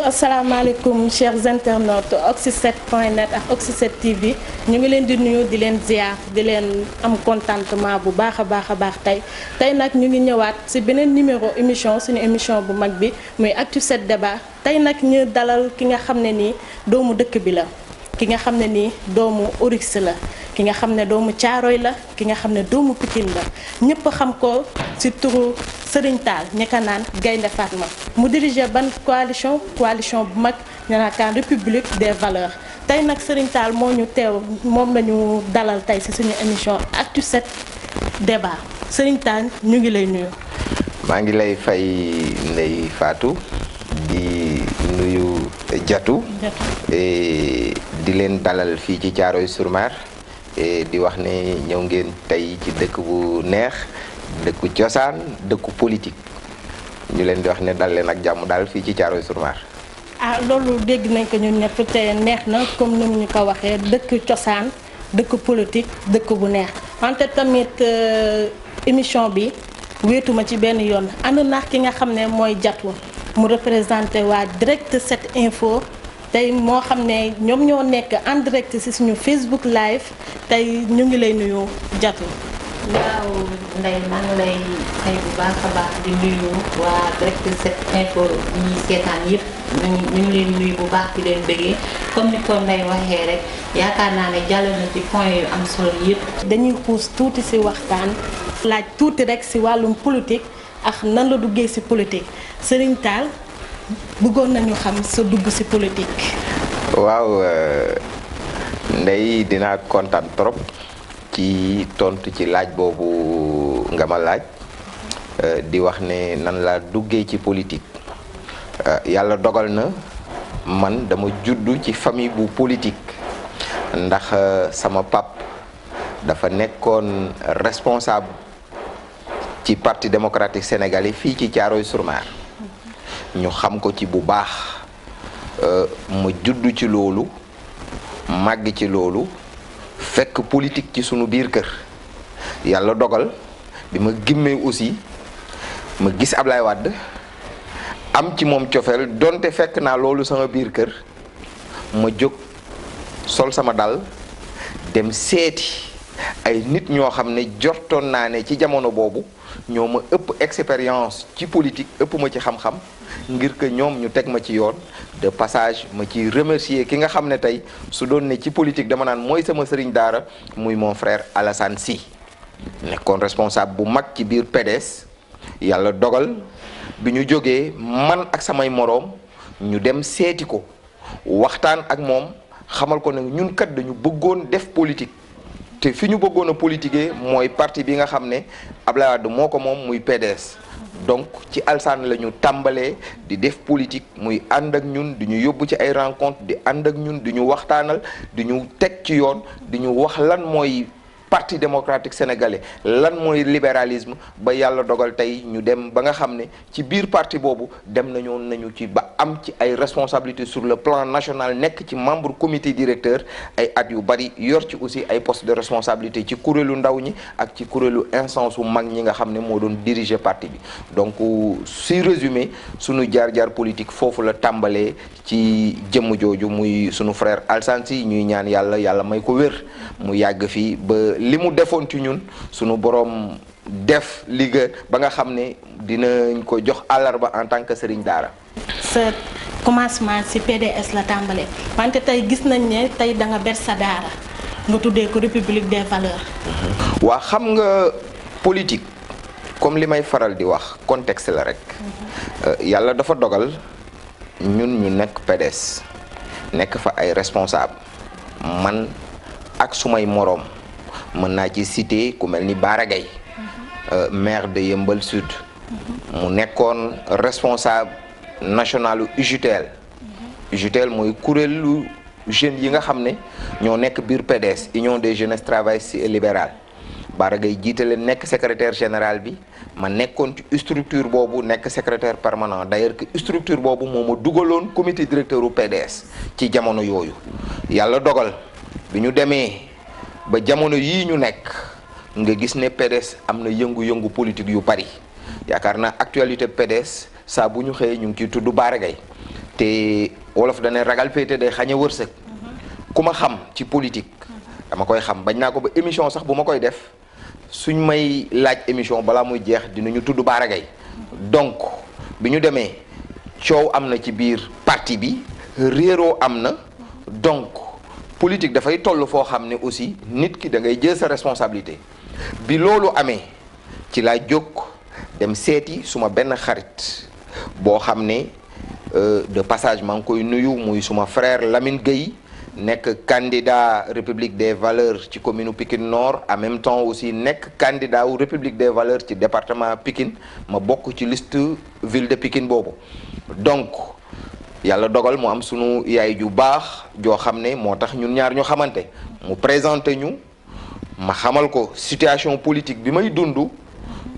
asalaamaaleykum chers internautes Oxy7.net ak Oxy7 TV ñu ngi leen di nuyu di leen ziar di leen am contentement bu baax a baax tey nag ñu ngi ñëwaat ci beneen numéro émission suñu émission bu mag bi muy Actu7 débat tey nag ñu dalal ki nga xam ne nii doomu dëkk bi la ki nga xam ne nii doomu Oryx la ki nga xam ne doomu Caaroy la ki nga xam ne doomu Pikine la ñëpp xam ko ci turu Serigne Tall ñeka naan Gaynde Fatma mu diriger ban coalition bu mag ñu naan République des valeurs tey nag Serigne Tall moo ñu teew moom la ñu dalal tey ci suñu émission Actu7 débat Serigne Tall ñu ngi lay nuyu. maa ngi lay fay Ndeye Fatou di nuyu Jatu di leen dalal fii ci Thiaroye-sur-Mer di wax ne ñëw ngeen tey ci dëkk bu neex dëkku cosaan dëkku politique ñu leen di wax ne dal leen ak jàmm daal fii ci Thiaroye-sur-Mer. loolu dégg nañ ko ñun ñëpp te neex na comme ni ñu ko waxee dëkk cosaan dëkk politique dëkk bu neex wante tamit émission bi wéetuma ci benn yoon ànd naax ki nga xam ne mooy Jatu mu représenté waa Direct 7 Info tey moo xam ne ñoom ñoo nekk en direct ci suñu Facebook live tey ñu ngi lay nuyu Jatu. waaw Ndeye maa ngi lay fay bu baax a baax di nuyu waa Direct 7 Info ñi seetaan yëpp ñu ngi leen nuyu bu baax di leen bëggee comme ni ko Ndeye waxee rek yaakaar naa ne jàll na ci point yu am solo yëpp. dañuy xuus tuuti ci waxtaan laaj tuuti rek ci wàllum politique ak nan la duggee ci politique Serigne Tall bëggoon nañu xam sa dugg ci politique. waaw Ndeye dinaa kontaan trop ci tontu ci laaj boobu nga ma laaj di wax ne nan laa duggee ci politique yàlla dogal na man dama juddu ci famille bu politique ndax sama pap dafa nekkoon responsable ci parti démocratique sénégalais fii ci Thiaroye-sur-Mer ñu xam ko ci bu baax ma juddu ci loolu màgg ci loolu fekk politique ci sunu biir kër yàlla dogal bi ma gimmee aussi ma gis Ablaye Wade am ci moom cofeel donte fekk naa loolu sama biir kër ma jóg sol sama dal dem seeti ay nit ñoo xam ne jortoon naa ne ci jamono boobu ñoo ma ëpp expérience ci politique ëpp ma ci xam-xam ngir que ñoom ñu teg ma ci yoon de passage ma ci remercier ki nga xam ne tey su doon ne ci politique dama naan mooy sama sëriñ daara muy mon frère Alassane Sy nekkoon responsable bu mag ci biir PDS yàlla dogal bi ñu jógee man ak samay moroom ñu dem seeti ko waxtaan ak moom xamal ko ne ñun kat dañu bëggoon def politique te fi ñu bëggoon a politiquer mooy parti bi nga xam ne Abdoulaye Wade moo ko moom muy PDS donc ci alsaan la ñu tàmbalee di def politique muy ànd ak ñun di ñu yóbbu ci ay rencontre di ànd ak ñun di ñu waxtaanal di ñu teg ci yoon di ñu wax lan mooy parti démocratique sénégalais lan mooy libéralisme ba yàlla dogal tey ñu dem ba nga xam ne ci biir parti boobu dem nañu ci ba am ci ay responsabilités sur le plan national nekk ci membre comité directeur ay at yu bari yor ci aussi ay postes de responsabilité ci kuréelu ndaw ñi ak ci kuréelu instance u mag ñi nga xam ne moo doon diriger parti bi donc si résumé sunu jaar-jaar politique foofu la tàmbalee ci jëmm jooju muy sunu frère Alassane Sy ñuy ñaan yàlla may ko wér mu yàgg fii ba li mu defoon ci ñun sunu borom def liggéey ba nga xam ne dinañ ko jox àllarba en tant que sëriñ daara. sa commencement ci PDS la tàmbalee wante tey gis nañ ne tey da nga ber sa daara nga tuddee ko République des valeurs. waa xam nga politique comme li may faral di wax contexte la rek. yàlla dafa dogal ñun ñu nekk PDS nekk fa ay responsable man ak sumay moroom. mën naa ci cité ku mel ni Bara Gaye maire de Yeumbeul Sud mu nekkoon responsable national UJTL mooy kuréelu jeunes yi nga xam ne ñoo nekk biir PDS Union des jeunesses travaillistes et libérales Bara Gaye jiite leen nekk secrétaire général bi ma nekkoon ci structure boobu nekk secrétaire permanent d'ailleurs que structure boobu moo ma dugaloon comité directeur u PDS ci jamono yooyu yàlla dogal bi ñu demee ba jamono yii ñu nekk nga gis ne PDS am na yëngu-yëngu politique yu bari yaakaar naa actualité PDS saa bu ñu xëyee ñu ngi ciy tudd Bara Gaye te wolof dana ragal féete day xañe wërsëg. ku ma xam ci politique dama koy xam bañ naa ko ba émission sax bu ma koy def suñ may laaj émission balaa muy jeex dinañu tudd Bara Gaye donc bi ñu demee coow am na ci biir parti bi réeroo am na donc politique dafay toll foo xam ne aussi nit ki da ngay jël sa responsabilité bi loolu amee ci laa jóg dem seeti suma benn xarit boo xam ne de passage maa ngi koy nuyu muy suma frère Lamine Gueye nekk candidat République des Valeurs ci commune Pikine Nord en même temps aussi nekk candidat wu République des Valeurs ci département Pikine ma bokk ci liste ville de Pikine boobu donc yàlla dogal mu am sunu yaay ju baax joo xam ne moo tax ñun ñaar ñu xamante mu présenté ñu ma xamal ko situation politique bi may dund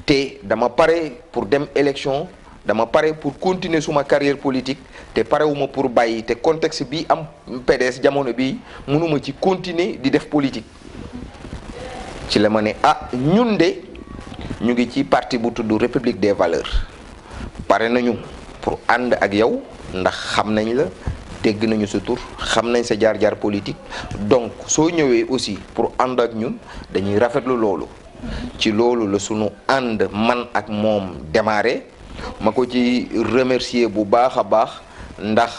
te dama pare pour dem élection dama pare pour continuer suma carrière politique te parewuma pour bàyyi te contexte bi am PDS jamono bi mënuma ci continuer di def politique ci la ma ne ñun de ñu ngi ci parti bu tudd République des Valeurs pare nañu pour ànd ak yow ndax xam nañ la dégg nañu sa tur xam nañ sa jaar-jaar politique donc soo ñëwee aussi pour ànd ak ñun dañuy rafetlu loolu ci loolu la sunu ànd man ak moom démarré ma ko ci remercier bu baax a baax ndax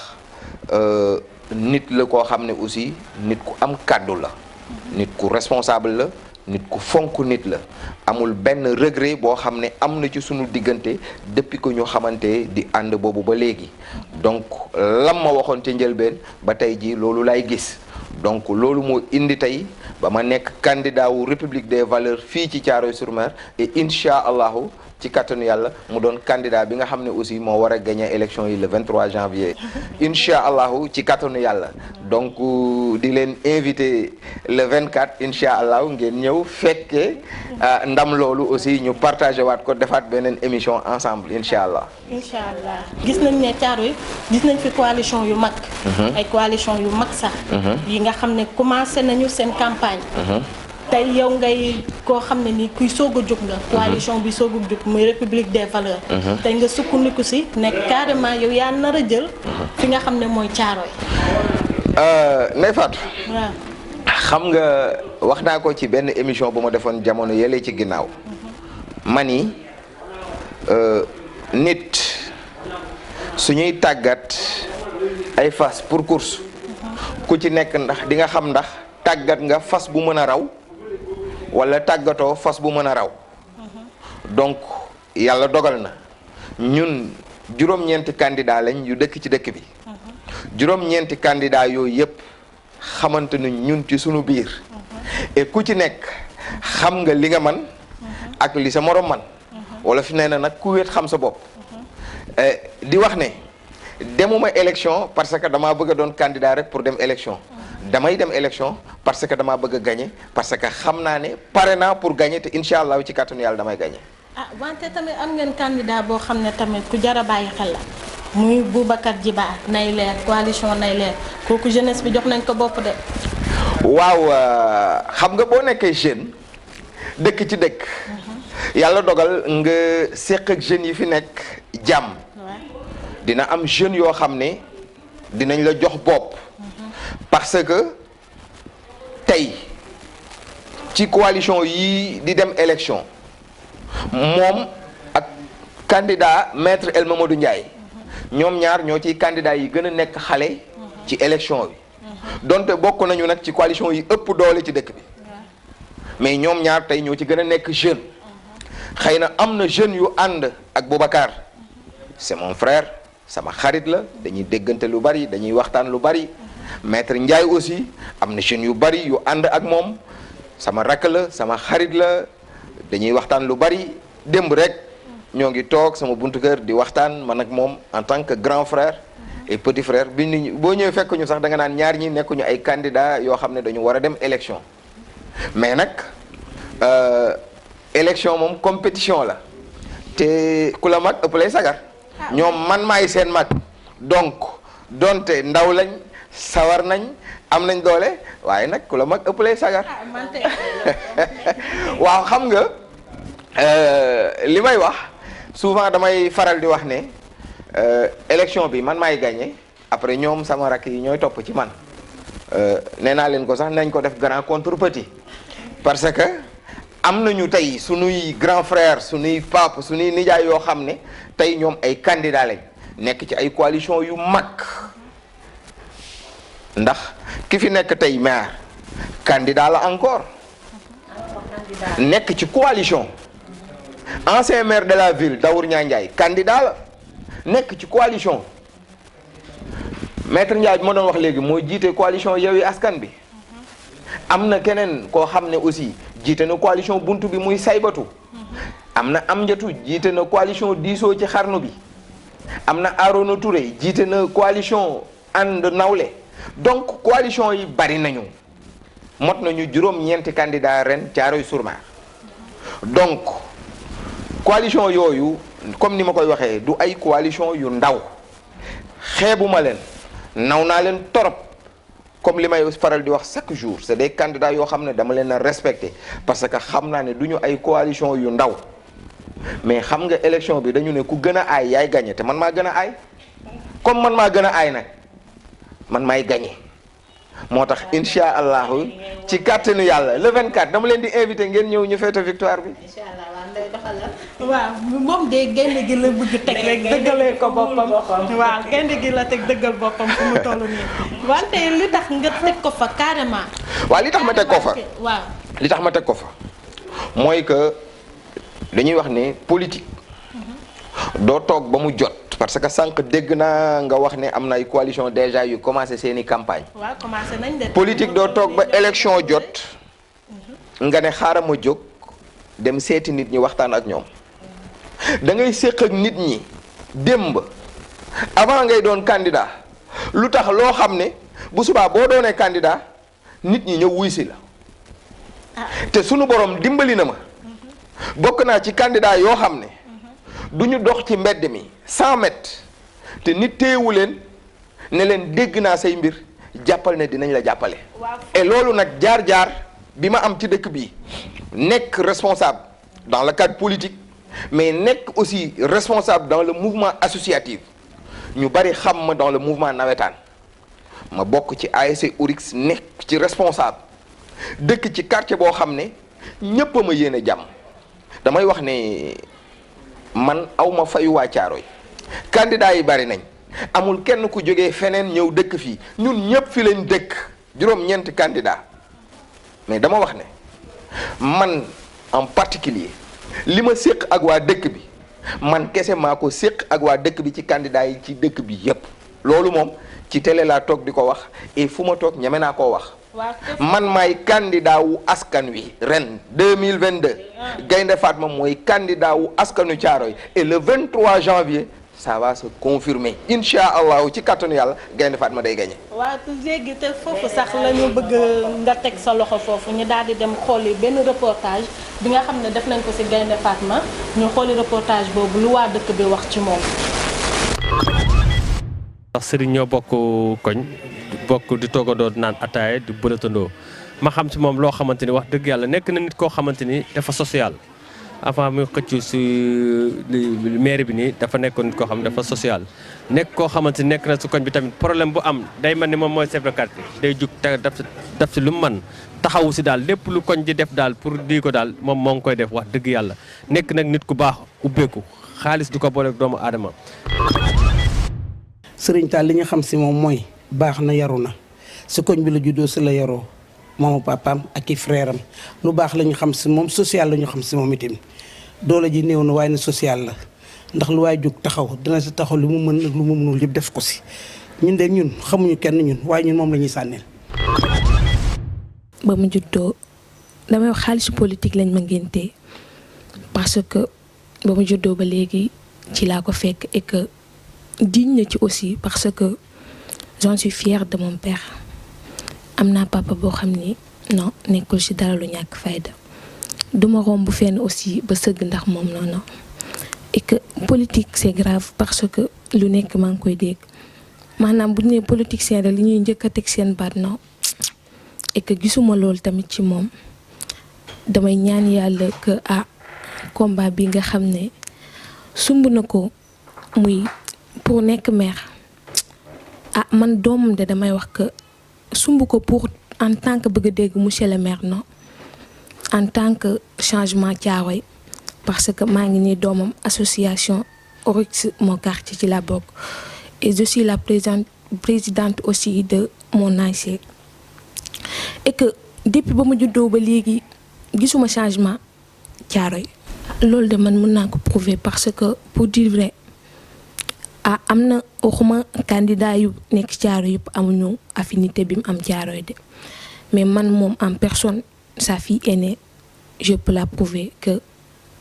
nit la koo xam ne aussi nit ku am kàddu la nit ku responsable la nit ku fonk nit la amul benn regret boo xam ne am na ci sunu diggante depuis que ñu xamante di ànd boobu ba léegi donc lam ma waxoon ca njëlbeen ba tey ji loolu lay gis donc loolu moo indi tey ba ma nekk candidat wu République des Valeurs fii ci Thiaroye-sur-Mer et incha allahu ci kattanu yàlla mu doon candidat bi nga xam ne aussi moo war a gagner élection yi le 23 janvier incha allahu ci kattanu yàlla donc di leen invité le 24 incha allahu ngeen ñëw fekkee ndam loolu aussi ñu partagé waat ko defaat beneen émission ensemble incha allah. incha allah gis nañ ne Thiaroye gis nañ fi coalition yu mag. ay coalition yu mag sax. yi nga xam ne commencé nañu seen campagne. tey yow ngay koo xam ne ni kuy soog a jóg nga. coalition bi soog a jóg muy République des Valeurs. tey nga sukkandiku si nekk carrément yow yaa nar a jël. fi nga xam ne mooy Thiaroye. Ndeye Fatou. waaw. xam nga wax naa ko ci benn émission bu ma defoon jamono yële ci ginnaaw. mani nit suñuy tàggat ay fas pour course. ku ci nekk ndax di nga xam ndax tàggat nga fas bu mën a raw. wala tàggatoo fas bu mën a raw donc yàlla dogal na ñun juróom-ñeenti candidat lañ yu dëkk ci dëkk bi juróom-ñeenti candidat yooyu yëpp xamante ni ñun ci sunu biir et ku ci nekk xam nga li nga man ak li sa morom man wala fi nee na nag ku wéet xam sa bopp di wax ne demuma élection parce que damaa bëgg a doon candidat rek pour dem élection damay dem élection parce que damaa bëgg a gagner parce que xam naa ne pare naa pour gagner te incha allah ci kàttanu yàlla damay gagner. wante tamit am ngeen candidat boo xam ne tamit ku jar a bàyyi xel la muy Boubacar Djiba nay leer coalition nay leer kooku jeunesse bi jox nañ ko bopp de. waaw xam nga boo nekkee jeune dëkk ci dëkk. yàlla dogal nga seq ak jeunes yi fi nekk jàmm. dina am jeunes yoo xam ne dinañ la jox bopp. parce que tey ci coalition yi di dem élection moom ak candidat maître El Mamadou Ndiaye ñoom ñaar ñoo ciy candidat yi gën a nekk xale ci élection bi donte bokk nañu nag ci coalition yi ëpp doole ci dëkk bi mais ñoom ñaar tey ñoo ci gën a nekk jeune xëy na am na jeunes yu ànd ak Boubacar c'est mon frère sama xarit la dañuy déggante lu bari dañuy waxtaan lu bari maître Ndiaye aussi am na jeunes yu bari yu ànd ak moom sama rakk la sama xarit la dañuy waxtaan lu bari démb rek ñoo ngi toog sama buntu kër di waxtaan man ak moom en tant que grand frère et petit frère bi nit boo ñëwee fekk ñu sax da nga naan ñaar ñi nekkuñu ay candidats yoo xam ne dañu war a dem élection mais nag élection moom compétition la te ku la mag ëpp lay sagar ñoom man maay seen mag donc donte ndaw lañ sawar nañ am nañ doole waaye nag ku la mag ëpp lay sagar waaw xam nga li may wax souvent damay faral di wax ne élection bi man maay gagné après ñoom sama rakk yi ñooy topp ci man nee naa leen ko sax nañ ko def grand contre petit parce que am nañu tey suñuy grand frère suñuy papa suñuy nijaay yoo xam ne tey ñoom ay candidat lañ nekk ci ay coalition yu mag ndax ki fi nekk tey maire candidat la encore nekk ci coalition ancien maire de la ville Daour Ndiaye candidat la nekk ci coalition maître Ndiaye bi ma doon wax léegi mooy jiite coalition Yewwi Askan bi am na keneen koo xam ne aussi jiite na coalition buntu bi muy saybatu am na am njatu jiite na coalition diisoo ci xarnu bi am na Arona Touré jiite na coalition ànd nawle donc coalition yi bari nañu mot nañu juróom-ñeenti candidat ren Thiaroye-sur-Mer donc coalition yooyu comme ni ma koy waxee du ay coalition yu ndaw xeebuma leen naw naa leen torop comme li may faral di wax chaque jour c'est des candidats yoo xam ne dama leen a respecté parce que xam naa ne du ñu ay coalition yu ndaw mais xam nga élection bi dañu ne ku gën a aay yaay gagné te man maa gën a aay comme man maa gën a aay nag man maay gagné moo tax incha allahu ci kàttanu yàlla le 24 dama leen di invité ngeen ñëw ñu feete victoire bi. incha allah waaw Ndeye doxalal. waaw moom de gaynde gi la bëgg teg rek dëggalee ko boppam. waaw gaynde gi la teg dëggal boppam fu mu toll nii. wante li tax nga teg ko fa carrément. waaw li tax ma teg ko fa. waaw li tax ma teg ko fa mooy que dañuy wax ne politique doo toog ba mu jot. parce que sànq dégg naa nga wax ne am na ay coalition déjà yu commencé seeni campagne. waaw commencé nañ de. politique doo toog ba élection jot nga ne xaaral ma jóg dem seeti nit ñi waxtaan ak ñoom da ngay séq ak nit ñi démb avant ngay doon candidat lu tax loo xam ne bu subaa boo doonee candidat nit ñi ñëw wuy si la te sunu borom dimbali na ma bokk naa ci candidat yoo xam ne du ñu dox ci mbedd mi 100 mètres te nit téyewu leen ne leen dégg naa say mbir jàppal ne dinañ la jàppale. et loolu nag jaar-jaar bi ma am ci dëkk bi nekk responsable dans le cadre politique mais nekk aussi responsable dans le mouvement associatif ñu bari xam ma dans le mouvement nawetaan ma bokk ci ASC Oryx nekk ci responsable dëkk ci quartier boo xam ne ñépp a ma yéene jàmm damay wax ne man awma fayu waa Caaroy candidat yi bari nañ amul kenn ku jógee feneen ñëw dëkk fii ñun ñëpp fi lañ dëkk juróom-ñeenti candidat mais dama wax ne man en particulier li ma séq ak waa dëkk bi man kese maa ko séq ak waa dëkk bi ci candidat yi ci dëkk bi yépp loolu moom ci télé laa toog di ko wax et fu ma toog ñeme naa koo wax man maay candidat wu askan wi ren 2022 Gaynde Fatma mooy candidat wu askanu Caaroy et le 23 janvier ça va se confirmer incha allahu ci kattanu yàlla Gaynde Fatma day gagné. waaw léegi te foofu sax la ñu bëgg nga teg sa loxo foofu ñu daal di dem xooli benn reportage bi nga xam ne def nañ ko ci Gaynde Fatma ñu xooli reportage boobu lu waa dëkk bi wax ci moom. ndax sëriñ ñoo bokk koñ bokk di toogandoo naan ataaya di bëlatandoo ma xam ci moom loo xamante ni wax dëgg yàlla nekk na nit koo xamante ni dafa social. avant muy xëccu si mairie bi nii dafa nekkoon nit koo xam ne dafa social nekk koo xamante ni nekk na su koñ bi tamit problème bu am day mel ni moom mooy chef de quartier day jug def si lu mu mën taxawu si daal lépp lu koñ di def daal pour di ko daal moom moo ngi koy def wax dëgg yàlla nekk nag nit ku baax ubbeeku xaalis du ko booleeg doomu aadama. Sëriñ Tall li ñu xam si moom mooy baax na yaru na si koñ bi la juddoo si la yaroo moomu papaam ak i frère am lu baax la ñu xam si moom social la ñu xam si moom itam doole ji néew na waaye ne social la ndax lu waay jóg taxaw dina si taxaw lu mu mën ak lu mu mënul yëpp def ko si ñun de ñun xamuñu kenn ñun waaye ñun moom la ñuy sànneel. ba mu juddoo damay wax xaalisu politique lañ ma ngéntee parce que ba mu juddoo ba léegi ci laa ko fekk et que diñ na ci aussi parce que j'en suis fière de mon père. am naa papa boo xam ni non nekkul ci dara lu ñàkk fayda duma romb fenn aussi ba sëgg ndax moom noonu et que politique c'est grave parce que lu nekk maa ngi koy dégg maanaam bu ñu nee politique seen li ñuy njëkk a teg seen baat non et que gisuma loolu tamit ci moom damay ñaan yàlla que combat bi nga xam ne sumb na ko muy pour nekk maire man doomam de damay wax que sumb ko pour en tant que bëgg a dégg monsieur le maire non en tant que changement Thiaroye parce que maa ngi nii doomam association Oryx mon quartier ci la bokk et je suis la présidente aussi de mon ASC et que depuis ba ma juddoo ba léegi gisuma changement Thiaroye loolu de man mën naa ko prouver parce que pour dire vrai am na waxuma candidat yu nekk Thiaroye yëpp amuñu affinité bi mu am Thiaroye de mais man moom en personne sa fille aînée je peux la prouver que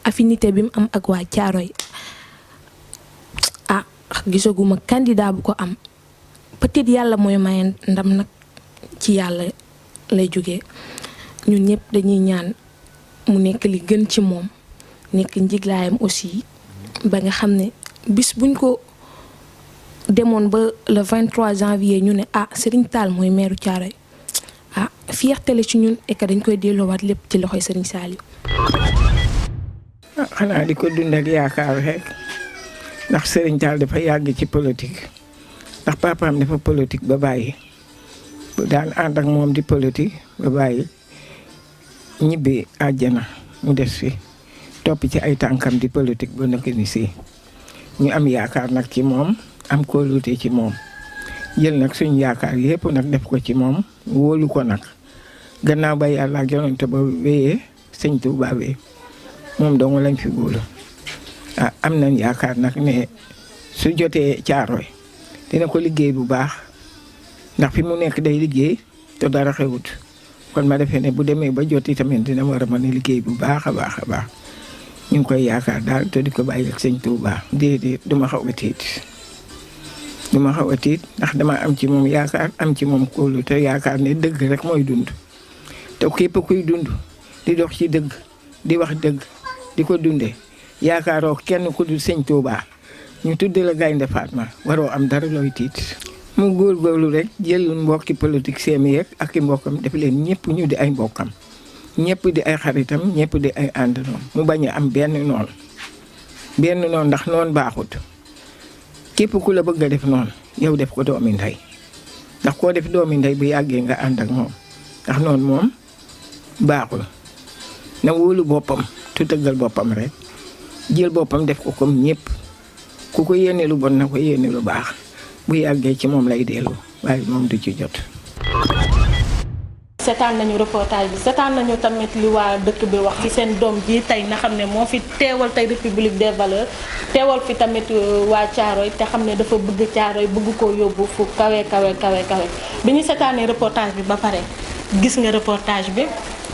affinité bi mu am ak waa Thiaroye gisaguma candidat bu ko am peut-être yàlla mooy maye ndam nag ci yàlla lay jógee ñun ñëpp dañuy ñaan mu nekk li gën ci moom nekk njiglaayam aussi ba nga xam ne bis buñ ko demoon ba le 23 janvier ñu ne Serigne Tall mooy maire Thiaroye fierté la ci ñun et que dañ koy delloowaat lépp ci loxoy Serigne Saliou. xanaa di ko dund ak yaakaar rek ndax Serigne Tall dafa yàgg ci politique ndax papaam dafa politique ba bàyyi bu daan ànd ak moom di politique ba bàyyi ñibbi àjjana mu des fi topp ci ay tànkam di politique ba nekk ni si ñu am yaakaar nag ci moom am kóolute ci moom jël nag suñu yaakaar yépp nag def ko ci moom wóolu ko nag gannaaw ba yàlla ak yonent ba wéyee sëñ Tuubaa wéy moom dong lañ fi wóolu am nañ yaakaar nag ne su jotee Thiaroye dina ko liggéey bu baax ndax fi mu nekk day liggéey te dara xewut kon ma defee ne bu demee ba joti tamit dina war a mën a liggéey bu baax a baax a baax ñu ngi koy yaakaar daal te di ko bàyyi ak sëñ Tuubaa déedéet duma xaw a tiit ndax dama am ci moom yaakaar am ci moom kóolu te yaakaar ne dëgg rek mooy dund te képp kuy dund di dox ci dëgg di wax dëgg di ko dundee yaakaaroo kenn ku dul sëñ Tuubaa ñu tudde la Gaynde Fatma waroo am dara looy tiit mu góorgóorlu rek jël mbokki politique seemi yeeg ak i mbokkam def leen ñëpp ñu di ay mbokkam ñëpp di ay xaritam ñëpp di ay àndandoom mu bañ a am benn noonu ndax noonu baaxut képp ku la bëgg a def noonu yow def ko doomi ndey ndax koo def doomi ndey bu yàggee nga ànd ak moom ndax noonu moom baaxul na wóolu boppam tu tëggal boppam rek jël boppam def ko comme ñëpp ku ko yéene lu bon na ko yéene lu baax bu yàggee ci moom lay dellu waaye moom du ci jot. seetaan nañu reportage bi seetaan nañu tamit li waa dëkk bi wax ci seen doom ji tey na xam ne moo fi teewal tey République des valeurs teewal fi tamit waa Thiaroye te xam ne dafa bëgg Thiaroye bëgg koo yóbbu fu kawe bi ñu seetaanee reportage bi ba pare gis nga reportage bi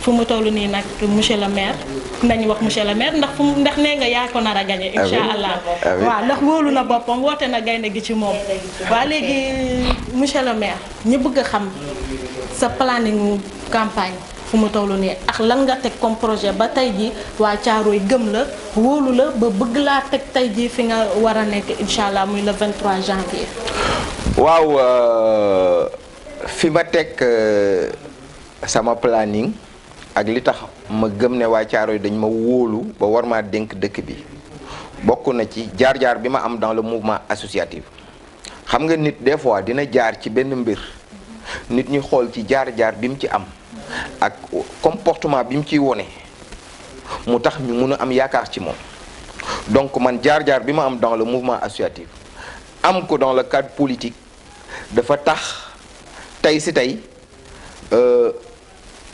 fu mu toll nii nag monsieur le maire nañu wax monsieur le maire ndax nee nga yaa ko nar a gagné incha allah waaw ndax wóolu na boppam woote na gaynde gi ci moom waa léegi monsieur le maire ñu bëgg a xam sa planning campagne fu mu toll nii ak lan nga teg comme projet ba tey ji waa Thiaroye gëm la wóolu la ba bëgg laa teg tey ji fi nga war a nekk incha allah muy le 23 janvier. waaw fi ma teg sama planning ak li tax ma gëm ne waa Thiaroye dañ ma wóolu ba war maa dénk dëkk bi bokk na ci jaar-jaar bi ma am dans le mouvement associatif xam nga nit des fois dina jaar ci benn mbir nit ñi xool ci jaar-jaar bi mu ci am ak comportement bi mu ciy wone mu tax ñu mun a am yaakaar ci moom donc man jaar-jaar bi ma am dans le mouvement associatif am ko dans le cadre politique dafa tax tey si tey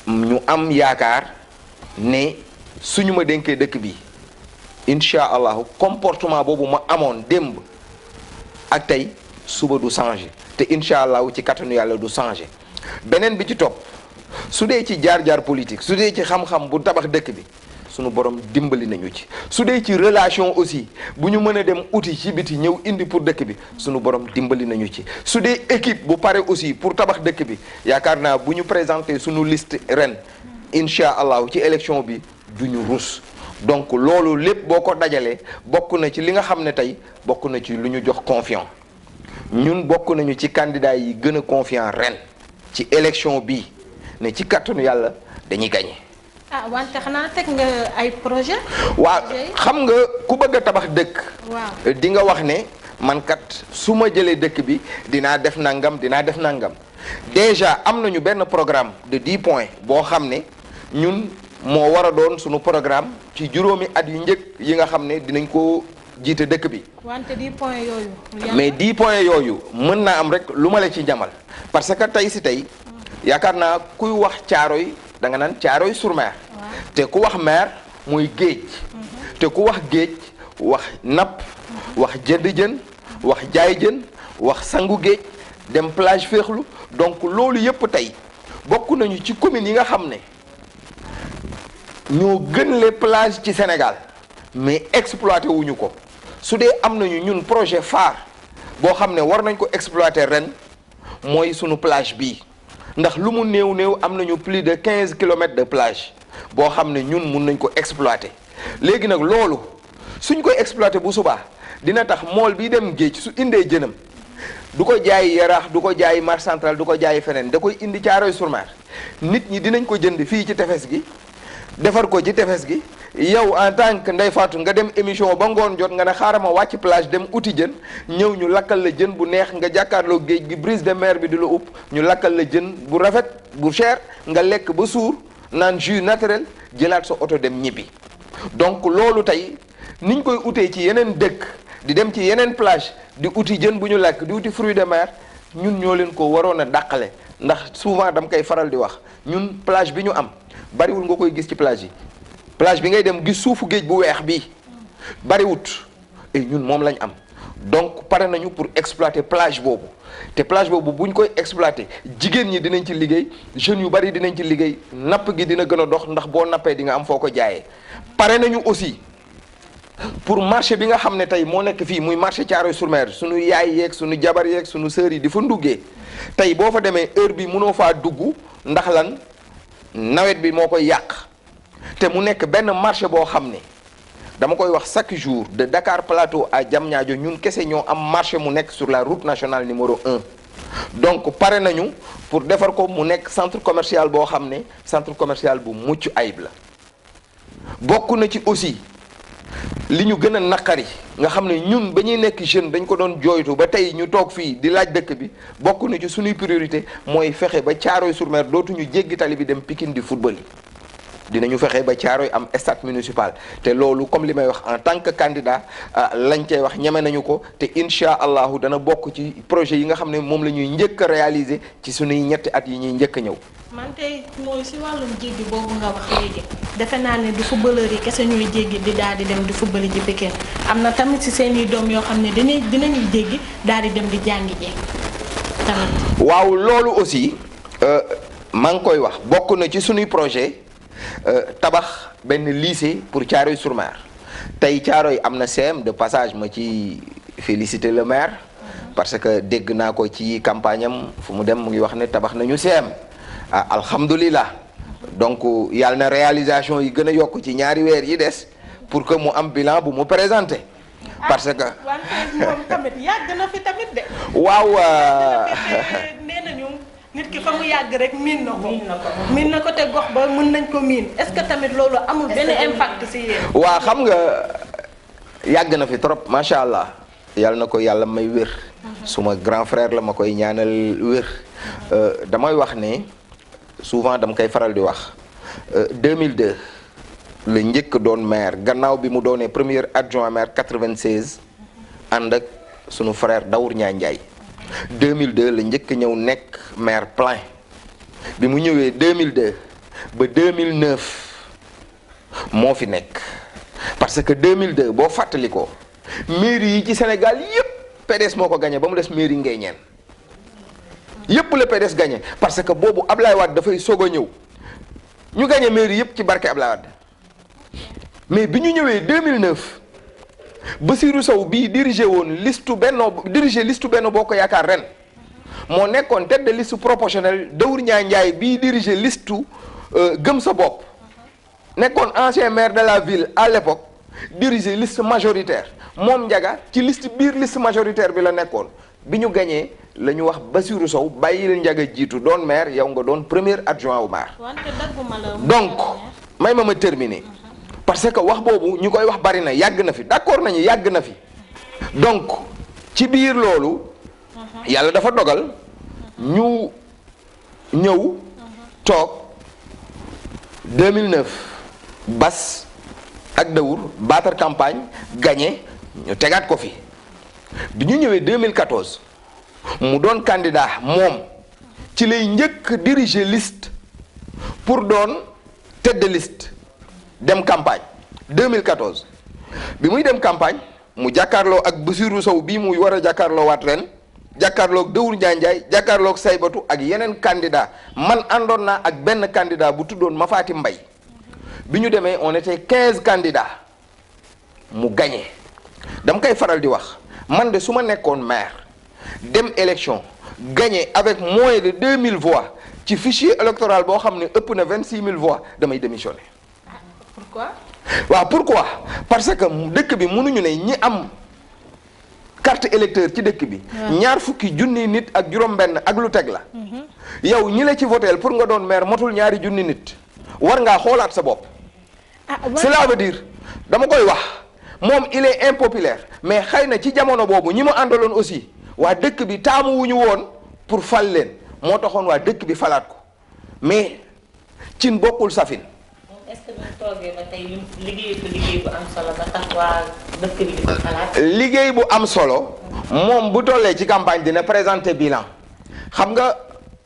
ñu am yaakaar ne suñu ma dénkee dëkk bi incha allahu comportement boobu ma amoon démb ak tey suba du changé te incha allahu ci kattanu yàlla du changé beneen bi ci topp su dee ci jaar-jaar politique su dee ci xam-xam bu tabax dëkk bi sunu borom dimbali nañu ci su dee ci relation aussi bu ñu mën a dem uti ci biti ñëw indi pour dëkk bi sunu borom dimbali nañu ci su dee équipe bu pare aussi pour tabax dëkk bi yaakaar naa bu ñu présenté sunu liste ren incha allahu ci élection bi du ñu rus donc loolu lépp boo ko dajalee bokk na ci li nga xam ne tey bokk na ci lu ñu jox confiance ñun bokk nañu ci candidat yi gën a confiant ren ci élection bi ne ci kattanu yàlla dañuy gagné. wante xanaa teg nga ay projet waaw xam nga ku bëgg a tabax dëkk. waaw di nga wax ne man kat su ma jëlee dëkk bi dinaa def nangam déjà am nañu benn programme de 10 points boo xam ne ñun moo war a doon suñu programme ci juróomi at yu njëkk yi nga xam ne dinañ ko jiite dëkk bi. wante 10 points yooyu. mais 10 points yooyu mën naa am rek lu ma la ci jamal parce que tey si tey yaakaar naa kuy wax Thiaroye da nga naan Thiaroye-sur-Mer. te ku wax mer muy géej. te ku wax géej wax napp wax jënd jën wax jaay jën wax sangu géej dem plage féexlu donc loolu yëpp tey bokk nañu ci communes yi nga xam ne ñoo gën les plages ci Sénégal mais exploité wuñu ko su dee am nañu ñun projet phare boo xam ne war nañ ko exploiter ren mooy sunu plage bii ndax lu mu néew am nañu plus de 15 kilomètres de plage boo xam ne ñun mun nañ ko exploiter léegi nag loolu suñ koy exploiter bu subaa dina tax mool bi dem géej su indee jënam du ko jaay Yaraax du ko jaay Marché Central du ko jaay feneen da koy indi Thiaroye-sur-Mer nit ñi dinañ ko jënd fii ci tefes gi defar ko ci tefes gi yow en tant que Ndeye Fatou nga dem émission ba ngoon jot nga ne xaaral ma wàcc plage dem uti jën ñëw ñu lakkal la jën bu neex nga jàkkaarloo géej gi brise de mer bi di la upp ñu lakkal la jën bu rafet bu cher nga lekk ba suur naan jus naturel jëlaat sa oto dem ñibbi donc loolu tey niñ koy utee ci yeneen dëkk di dem ci yeneen plage di uti jën bu ñu lekk di uti fruit de mer ñun ñoo leen ko waroon a dàqale ndax souvent dam koy faral di wax ñun plage bi ñu am bariwul nga koy gis ci plage yi plage bi ngay dem gis suufu géej bu weex bii bariwut et ñun moom lañ am donc pare nañu pour exploiter plage boobu te plage boobu buñ koy exploiter jigéen ñi dinañ ci liggéey jeunes yu bari dinañ ci liggéey napp gi dina gën a dox ndax boo nappee di nga am foo ko jaayee pare nañu aussi pour marché bi nga xam ne tey moo nekk fii muy marché Thiaroye-sur-Mer suñu yaay yeeg suñu jabar yeeg suñu sœur yi di fa nduggee tey boo fa demee heure bi mënoo faa dugg ndax lan nawet bi moo koy yàq te mu nekk benn marché boo xam ne dama koy wax chaque jour de Dakar Plateau à Diamniadio ñun kese ñoo am marché mu nekk sur la route nationale numéro 1 donc pare nañu pour defar ko mu nekk centre commercial boo xam ne centre commercial bu mucc ayib la bokk na ci aussi li ñu gën a naqari nga xam ne ñun ba ñuy nekk jeune dañ ko doon jooytu ba tey ñu toog fii di laaj dëkk bi bokk na ci suñuy priorité mooy fexe ba Thiaroye-sur-Mer dootuñu jéggi tali bi dem Pikine di football yi dinañu fexe ba Thiaroye am stade municipal te loolu comme li may wax en tant que candidat lañ cay wax ñeme nañu ko te incha allahu dana bokk ci projet yi nga xam ne moom la ñuy njëkk a réaliser ci suñuy ñetti at yi ñuy njëkk a ñëw. man tey mooy si wàllum jéggi boobu nga wax léegi defe naa ne du footballeur yi kese ñuy jéggi di daal di dem di football ji Pikine am na tamit si seen i doom yoo xam ne dinañuy jéggi daal di dem di jàngi ji tamit. waaw loolu aussi maa ngi koy wax bokk na ci suñuy projet tabax benn lycée pour Thiaroye-sur-Mer tey Thiaroye am na CM de passage ma ci féliciter le maire parce que dégg naa ko ci campagne am fu mu dem mu ngi wax ne tabax nañu CM. ah alhamdulilah donc yàlla na réalisation yi gën a yokk ci ñaari weer yi des pour que mu am bilan bu mu présenté parce que wante moom tamit yàgg na fi tamit de. waaw nee nañu nit ki fa mu yàgg rek miin na ko te gox ba mën nañ ko miin est-ce que tamit loolu amul benn impact ci yéen. waa xam nga yàgg na fi trop macha allah yàlla na ko yàlla may wér suma grand frère la ma koy ñaanal wér damay wax ne souvent dama koy faral di wax 2002 la njëkk doon maire gannaaw bi mu doonee premier adjoint maire 96 ànd ak sunu frère Daour Niang Ndiaye 2002 la njëkk ñëw nekk maire plein bi mu ñëwee 2002 ba 2009 moo fi nekk parce que 2002 boo fàttali ko mairie yi ci Sénégal yépp PDS moo ko gagné ba mu des mairie Nguéniène yépp la PDS gagné parce que boobu Ablaye Wade dafay soog a ñëw ñu gagné mairie yépp ci barke Ablaye Wade mais bi ñu ñëwee 2009 Bassirou Sow bii dirigé woon listu Benno Bokk Yaakaar ren moo nekkoon tête de liste proportionnelle Daour Niang Ndiaye bii dirigé listu Gëm Sa Bopp nekkoon ancien maire de la ville à l'époque dirigé liste majoritaire moom Ndiaga ci liste biir liste majoritaire bi la nekkoon bi ñu gañee la ñu wax Bassirou Sow bàyyi leen Ndiaga jiitu doon maire yow nga doon premier adjoint au maire. donc may ma terminer parce que wax boobu ñu koy wax bari na yàgg na fi d'accord nañu yàgg na fi donc ci biir loolu yàlla dafa dogal ñu ñëw toog 2009 Bas ak Daour battre campagne gagné ñu tegaat ko fi bi ñu ñëwee 2014 mu doon candidat moom ci lay njëkk diriger liste pour doon tête de liste dem campagne 2014 bi muy dem campagne mu jàkkaarloo ak Bassirou Sow bii muy war a jàkkaarloo waat ren jàkkaarloog Daour Ndiaye jàkkaarloog Saybatu ak yeneen candidat man àndoon naa ak benn candidat bu tuddoon Mafati Mbay bi ñu demee on était 15 candidats mu gagné dama koy faral di wax man de su ma nekkoon maire dem élection gagné avec moins de 2000 voix ci fichier électoral boo xam ne ëpp na 26000 voix damay démissionner. Pourquoi? waaw pourquoi parce que dëkk bi mënuñu ne ñi am carte électeur ci dëkk bi. ñaar fukki junni nit ak juróom-benn ak lu teg la. yow ñi la ci voteel pour nga doon maire motul ñaari junni nit war ngaa xoolaat sa bopp. cela veut dire dama koy wax moom il est impopulaire mais xëy na ci jamono boobu ñi mu àndaloon aussi waa dëkk bi taamu wuñu woon pour fal leen moo taxoon waa dëkk bi falaat ko mais cin bokkul safin. est-ce que bu toogee ba tey liggéey bu am solo ba tax waa dëkk bi di ko xalaat. liggéey bu am solo moom bu tollee ci campagne dina présenter bilan xam nga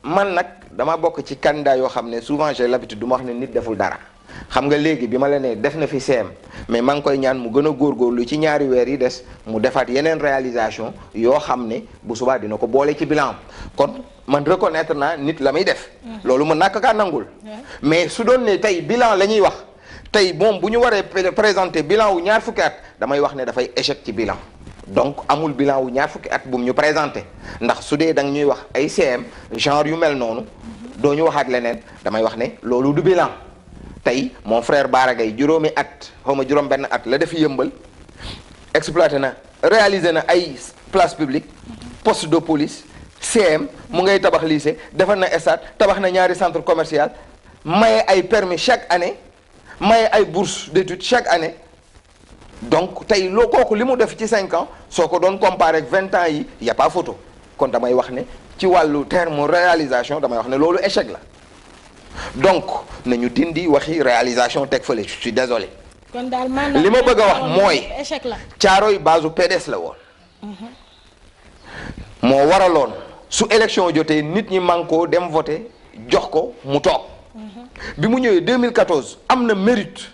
man nag dama bokk ci candidat yoo xam ne souvent j'ai l'habitude du ma wax ne nit deful dara xam nga léegi bi ma la nee def na fi CM mais maa ngi koy ñaan mu gën a góorgóorlu ci ñaari weer yi des mu defaat yeneen réalisation yoo xam ne bu subaa dina ko boole ci bilan kon man reconnaître naa nit la muy def. loolu mën naa ko kaa nangul. mais su doon ne tey bilan la ñuy wax tey moom bu ñu waree présenter bilan wu ñaar fukki at damay wax ne dafay échec ci bilan donc amul bilan wu ñaar fukki at bu mu ñu présenter ndax su dee da nga ñuy wax ay CM genre yu mel noonu doo ñu waxaat leneen damay wax ne loolu du bilan. tey mon frère Bara Gaye juróomi at xaw ma juróom benn at la def yëmbal exploité na réalisé na ay place publique poste de police CM mu ngay tabax lycée defar na stade tabax na ñaari centre commercial maye ay permis chaque année maye ay bourse d'études chaque année donc tey loo kooku li mu def ci 5 ans soo ko doon comparé ak 20 ans yi y a pas photo kon damay wax ne ci wàllu terme réalisation damay wax ne loolu échec la donc nañu dindi waxi réalisation teg fële je suis désolé. kon daal maanaam li ma bëgg a wax mooy échec la. Caaroy base PDS la woon. moo waraloon su élection jotee nit ñi mànkoo dem voter jox ko mu toog. bi mu ñëwee 2014 am na mérite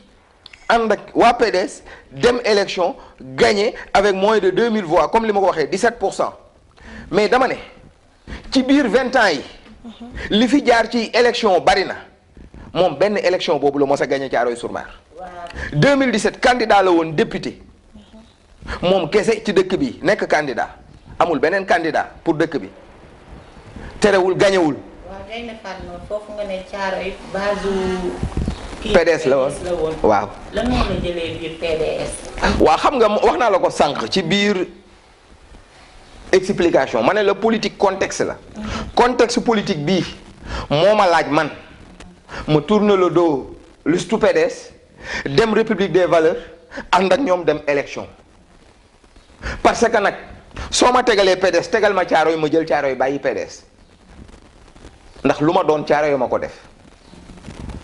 ànd ak waa PDS dem élection gagné avec moins de 2000 voix comme li ma ko waxee 17%. mais dama ne ci biir 20 ans yi. li fi jaar ci élection bari na moom benn élection boobu la mos a gagné Thiaroye-sur-Mer. 2017 candidat la woon député moom kese ci dëkk bi nekk candidat amul beneen candidat pour dëkk bi terewul gañewul. waaw day na Fatma foofu nga ne Thiaroye base PDS la woon waaw. lan moo la jëlee biir PDS. waaw xam nga wax naa la ko sànq ci biir explication ma ne la politique contexte la. contexte politique bii moo ma laaj man ma tourne le dos liste PDS dem République des valeurs ànd ak ñoom dem élection parce que nag soo ma tegalee PDS tegal ma Thiaroye ma jël Thiaroye bàyyi PDS ndax lu ma doon Thiaroye ma ko def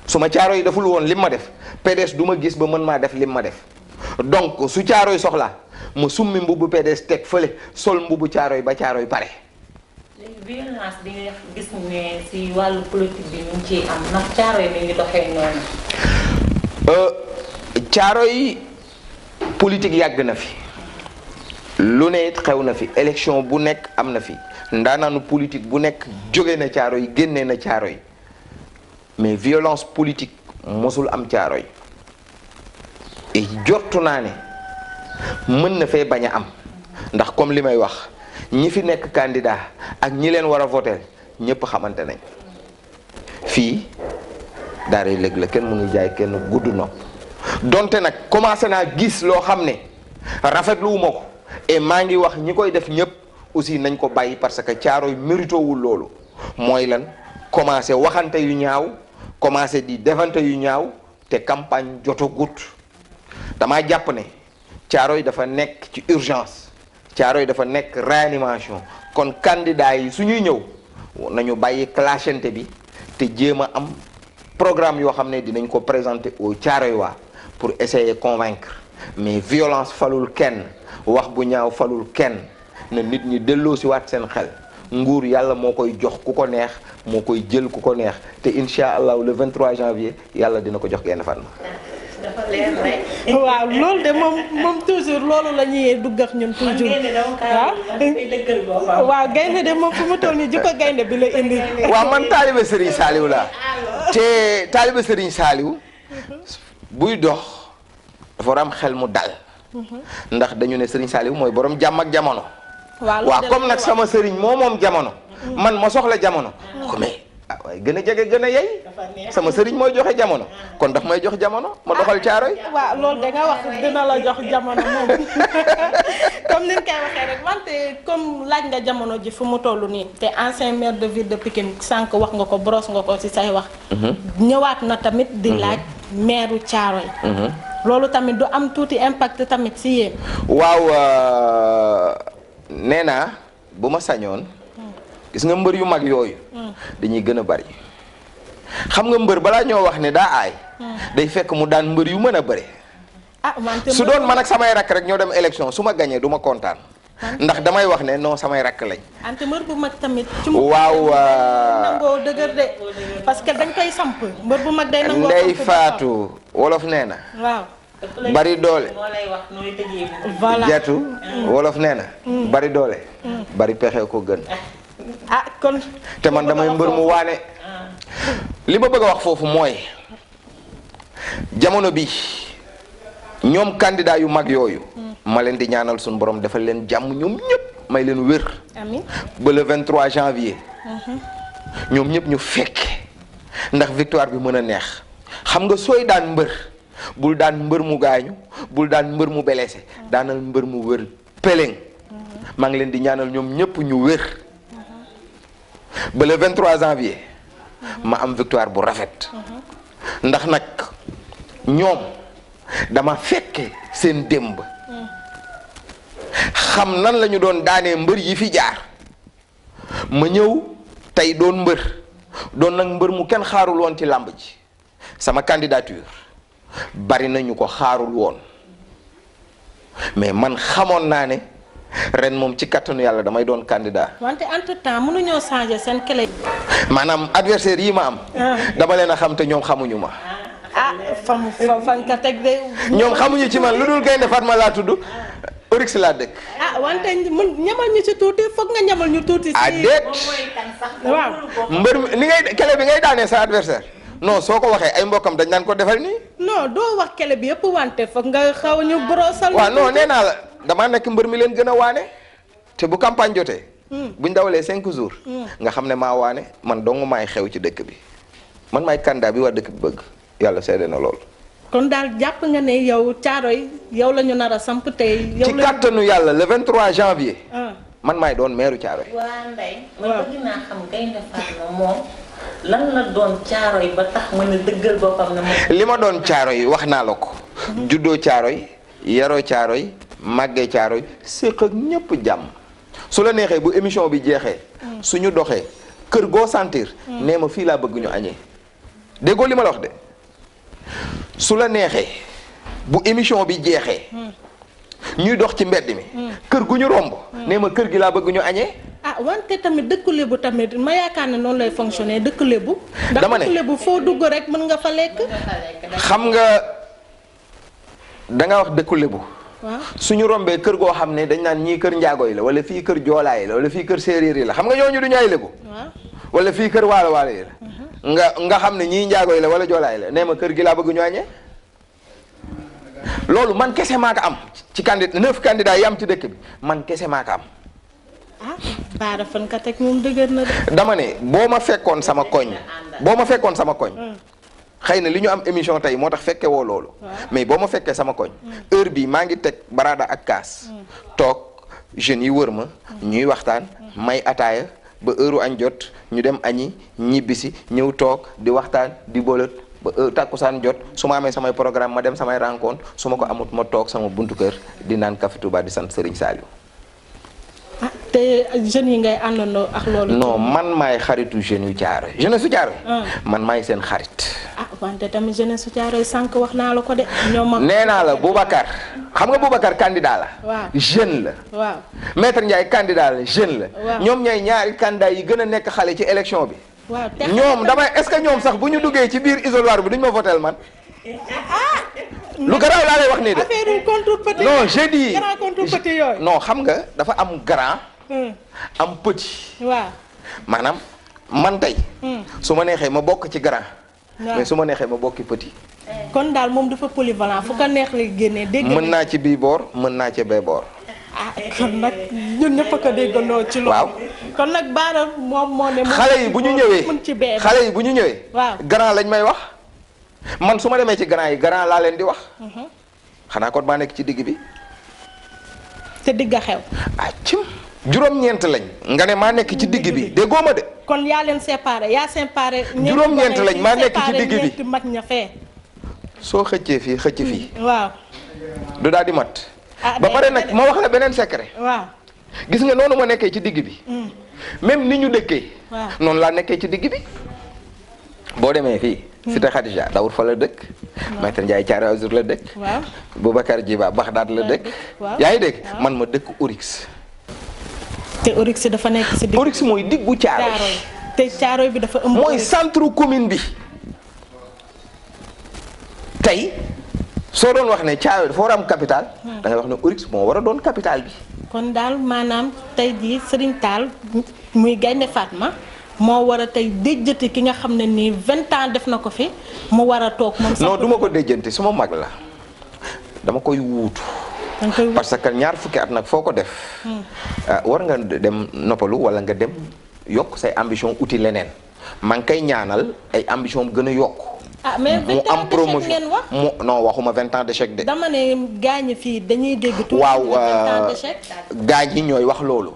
su ma Thiaroye deful woon lim ma def PDS du ma gis ba mën maa def lim ma def donc su Thiaroye soxlaa ma summi mbubbu PDS teg fële sol mbubbu Thiaroye ba Thiaroye pare. léegi violence bi nga gis ne si wàllu politique bi ñu ngi ciy am ndax Thiaroye mi ngi doxee noonu. Thiaroye politique yàgg na fi lu ne it xew na fi élection bu nekk am na fi ndaanaanu politique bu nekk jóge na Thiaroye génnee na Thiaroye mais violence politique mosul am Thiaroye et jortu naa ne mën na fee bañ a am ndax comme li may wax ñi fi nekk candidat ak ñi leen war a voter ñëpp xamante nañ fii daaray léeg la kenn mënu jaay kenn gudd nopp donte nag commencé naa gis loo xam ne rafetluwuma ko et maa ngi wax ñi koy def ñëpp aussi nañ ko bàyyi parce que Thiaroye méritowul loolu mooy lan commencé waxante yu ñaaw commencé di defante yu ñaaw te campagne jotagut damaa jàpp ne Thiaroye dafa nekk ci urgence Thiaroye dafa nekk réanimation kon candidat yi su ñuy ñëw nañu bàyyi clashante bi te jéem a am programme yoo xam ne dinañ ko présenter au Thiaroye waa pour essayer convaincre mais violence falul kenn wax bu ñaaw falul kenn na nit ñi delloo si waat seen xel nguur yàlla moo koy jox ku ko neex moo koy jël ku ko neex te incha allah le 23 janvier yàlla dina ko jox Gaïndé Fatma. dafa leer rek. waaw loolu de moom toujours loolu la ñuy duggax ñun toujours. waaw gaynde de moom fu mu toll nii jikko gaynde bi la indi. waaw man taalibe Serigne Saliou laa te taalibe Serigne Saliou buy dox dafa war am xel mu dal ndax dañu ne Serigne Saliou mooy borom jàmm ak jamono. waaw comme nag sama Serigne moom jamono man ma soxla jamono ko mais waaye gën a jege gën a yey sama Serigne mooy joxe jamono kon daf may jox jamono ma doxal Thiaroye. waaw loolu da nga wax dina la jox jamono moom comme ni nga koy waxee rek wante comme laaj nga jamono ji fu mu toll nii te ancien maire de ville de Pikine sànq wax nga ko brosse nga ko ci say wax. ñëwaat na tamit di laaj maire Thiaroye. loolu tamit du am tuuti impact tamit ci yéen. waaw nee naa bu ma sañoon gis nga mbër yu mag yooyu dañuy gën a bari xam nga mbër balaa ñoo wax ne daa aay day fekk mu daan mbër yu mën a bëre. su doon man ak samay rakk rek ñoo dem élection su ma gañee du ma kontaan ndax damay wax ne non samay rakk lañ. ante mbër bu mag tamit. waaw nangoo dëgër de parce que dañ koy samp mbër bu mag day nangoo Ndey Faatu wolof nee na. waaw. bari doole. voilà jeetu wolof nee na. bari doole. bari pexe ko gën. kon. te man damay mbër mu waane. li ma bëgg a wax foofu mooy jamono bi ñoom candidat yu mag yooyu. ma leen di ñaanal suñu borom defal leen jàmm ñoom ñëpp may leen wér. amiin ba le 23 janvier. ñoom ñëpp ñu fekke ndax victoire bi mën a neex xam nga sooy daan mbër. bul daan mbër mu gaañu bul daan mbër mu blessé daanal mbër mu wér peleng maa ngi leen di ñaanal ñoom ñëpp ñu wér ba le 23 janvier ma am victoire bu rafet ndax nag ñoom dama fekke seen démb xam nan la ñu doon daanee mbër yi fi jaar ma ñëw tey doon mbër doon nag mbër mu kenn xaarul woon ci làmb ji sama candidature bari nañu ko xaarul woon mais man xamoon naa ne ren moom ci kattanu yàlla damay doon candidat. wante entre temps mënuñoo changer seen clé. maanaam adversaire yi ma am. dama leen a xam te ñoom xamuñu ma. fan ka teg de. ñoom xamuñu ci man lu dul Gaïndé Fatma laa tudd Orix laa dëkk. wante ñamal ñu ci tuuti foog nga ñamal ñu tuuti. déet waaw. mbër ni ngay kele bi ngay daanee sa adversaire non soo ko waxee ay mbokkam dañ naan ko defal nii. non doo wax kele bi yëpp wante foog nga xaw ñu brosal. waaw non nee naa la damaa nekk mbër mi leen gën a waane te bu campagne jotee. buñ dawalee 5 jours. nga xam ne maa waane man dong maay xew ci dëkk bi man maay candidat bi waa dëkk bi bëgg yàlla seede na lool. kon daal jàpp nga ne yow Thiaroye yow la ñu nar a samp tey. yow ci kàttanu yàlla le 23 janvier. man maay doon maire Thiaroye. waa Ndeye. man bëgg naa xam Gaïndé Fatma moom lan la doon Thiaroye ba tax mën a dëggal boppam ne moom. li ma doon Thiaroye wax naa la ko. juddoo Thiaroye yaroo Thiaroye màggee Thiaroye séq ak ñëpp jàmm su la neexee bu émission bi jeexee. suñu doxee kër goo sentir. nee ma fii laa bëgg ñu añee déggoo li ma la wax de. su la neexee bu émission bi jeexee ñuy dox ci mbedd mi kër gu ñu romb nee ma kër gi laa bëgg ñu añee. wante tamit dëkk lébu tamit ma yaakaar ne noonu lay fonctionner dëkk lébu. dama ne ndax dëkk lébu foo dugg rek mën nga fa lekk. xam nga danga wax dëkku lébu. waaw suñu rombee kër goo xam ne dañ naan ñii kër njaago yi la wala fii kër joolaay la wala fii kër séeréer yi la xam nga ñooñu du ñu ay lébu. wala fii kër waalo waalo yi la. nga xam ne ñii njaago yi la wala joolaay la nee ma kër gi laa bëgg ñu añee loolu man kese maa ko am ci candidat 9 candidats yi am ci dëkk bi man kese maa ko am. baara fan ka teg moom dëgër na de. dama ne boo ma fekkoon sama koñ xëy na li ñu am émission tey moo tax fekke woo loolu mais boo ma fekkee sama koñ heure bi maa ngi teg baraada ak kaas toog jeunes yi wër ma ñuy waxtaan may ataaya ba heure añ jot ñu dem añi ñibbisi ñëw toog di waxtaan di boolët ba takkusaan jot su ma amee samay programme ma dem samay rencontre su ma ko amut ma toog sama buntu kër di naan café Touba di sant Serigne Saliou te jeunes yi ngay àndandoo ak loolu. non man maay xaritu jeunes yu Thiaroye jeunesse su Thiaroye. man maay seen xarit. ah wante tamit jeunesse su Thiaroye sànq wax naa la ko de ñoom. nee naa la Boubacar xam nga Boubacar candidat la. waaw jeune la. waaw Maître Ndiaye candidat la jeune la. waaw ñoom ñooy ñaari candidat yi gën a nekk xale ci élection bi. waaw te ñoom damay est-ce que ñoom sax bu ñu duggee ci biir isoloir bi duñ ma votel man. lu garaaw laa lay wax nii de. affaire yu contre petit. non j'ai dit grand contre petit yooyu. non xam nga dafa am grand. am petit. waaw. maanaam man tey. su ma neexee ma bokk ci grand. waaw mais su ma neexee ma bokki petit. kon daal moom dafa polyvalent fu ko neex lay génnee dégg mën naa ci bii boor mën naa ci bee boor. ah kon nag ñun ñëpp a ko déggandoo ci loolu. waaw kon nag Bara moom moo ne. xale yi bu ñu ñëwee mën ci bee xale yi bu ñu ñëwee. waaw grand lañ may wax. man su ma demee ci grand yi grand laa leen di wax. xanaa kon maa nekk ci digg bi. te digg a xew. ah cim juróom-ñeent lañ. nga ne maa nekk ci digg bi déggoo ma de. kon yaa leen séparé yaa séparé. juróom-ñeent lañ maa nekk ci digg bi ñeenti mag ña fee. soo xëccee fii xëcc fii. waaw. du daal di mat. ah ba pare nag ma wax la beneen secret. waaw. gis nga noonu ma nekkee ci digg bi. même ni ñu dëkkee. waaw noonu laa nekkee ci digg bi. boo demee fii. Cité Khadija Daoud fa la dëkk. Maître Ndiaye Thiaroye Azur la dëkk. waaw Boubacar Djiba Bagdad la dëkk. waaw yaa ngi dégg man ma dëkk Oryx. te Oryx dafa nekk si digg. Oryx mooy diggu Thiaroye. te Thiaroye bi dafa ëmb. mooy centre commune bi. tey soo doon wax ne Thiaroye dafa war a am capital. da ngay wax ne Oryx moo war a doon capital bi. kon daal maanaam tey jii Serigne Tall muy Gaynde Fatma moo war a tey déjjati ki nga xam ne nii 20 ans def na ko fi mu war a toog moom. non du ma ko déjjante suma mag la dama koy wuutu. parce que ñaar fukki at nag foo ko def. war nga dem noppalu wala nga dem yokk say ambition uti leneen maa ngi koy ñaanal ay ambition mu gën a yokk. ah mais 20 ans d'échec ngeen wax mu non waxuma 20 ans d'échec de. dama ne gaañ fii dañuy dégg. tout waaw 20 ans d'échec. gaañ yi ñooy wax loolu.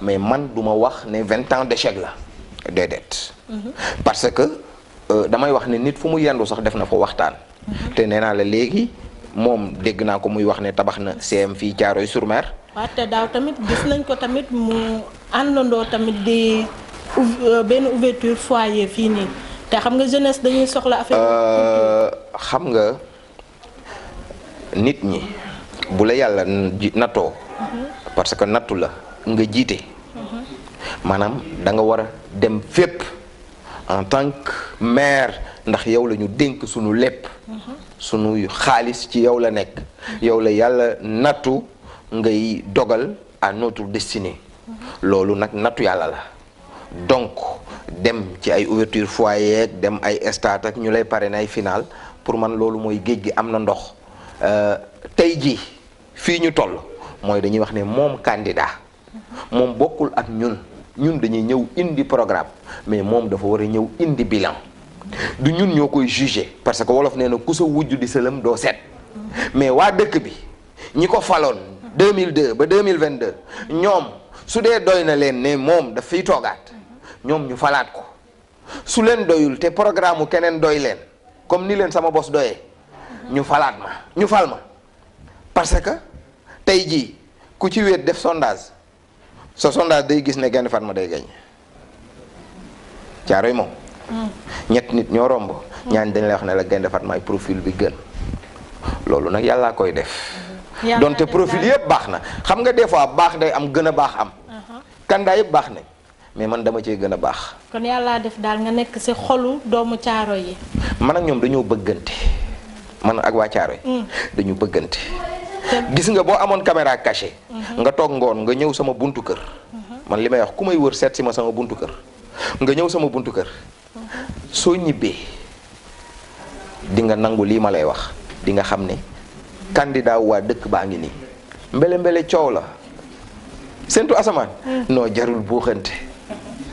mais man duma wax ne 20 ans d'échec la déedéet. parce que damay wax ne nit fu mu yendu sax def na fa waxtaan. te nee naa la léegi moom dégg naa ko muy wax ne tabax na CM fii Thiaroye-sur-Mer. waaw te daaw tamit gis nañ ko tamit mu àndandoo tamit di benn ouverture foyer fii nii. te xam nga jeunesse dañuy soxla affaire. xam nga nit ñi bu la yàlla nattoo. parce que nattu la nga jiite. maanaam da nga war a dem fépp en tant que maire ndax yow la ñu dénk sunu lépp. sunu xaalis ci yow la nekk. yow la yàlla nattu ngay dogal à notre destinée. loolu nag nattu yàlla la donc. dem ci ay ouverture foyer dem ay stade ak ñu lay parrainer ay final pour man loolu mooy géej gi am na ndox tey jii fii ñu toll mooy dañuy wax ne moom candidat moom bokkul ak ñun dañuy ñëw indi programme mais moom dafa war a ñëw indi bilan du ñun ñoo koy juger parce que wolof nee na ku sa wujj di sëlëm doo seet mais waa dëkk bi ñi ko faloon 2002 ba 2022 ñoom su dee doy na leen ne moom daf fiy toogaat ñoom ñu falaat ko su leen doyul te programme mu keneen doy leen comme ni leen sama bos doyee ñu falaat ma ñu fal ma parce que tey jii ku ci wéet def sondage sa sondage day gis ne Gaynde Fatma day gañ Thiaroye moom ñett nit ñoo romb ñaan dañ lay wax ne la Gaynde Fatma ay profil bi gën loolu nag yàllaa koy def donte profil yëpp baax na xam nga des fois baax day am gën a baax am candidat yëpp baax nañ mais man dama cee gën a baax. kon yàllaa def daal nga nekk ci xolu doomu Thiaroye yi. man ak ñoom dañoo bëggante man ak waa Thiaroye dañu bëggante. gis nga boo amoon caméra cachée. nga toog ngoon nga ñëw sama buntu kër. man li may wax ku may wër seet si ma sama buntu kër. nga ñëw sama buntu kër. soo ñibbee di nga nangu lii ma lay wax di nga xam ne candidat waa dëkk baa ngi nii mbele mbele coow la séntu asamaan. noo jarul buuxante.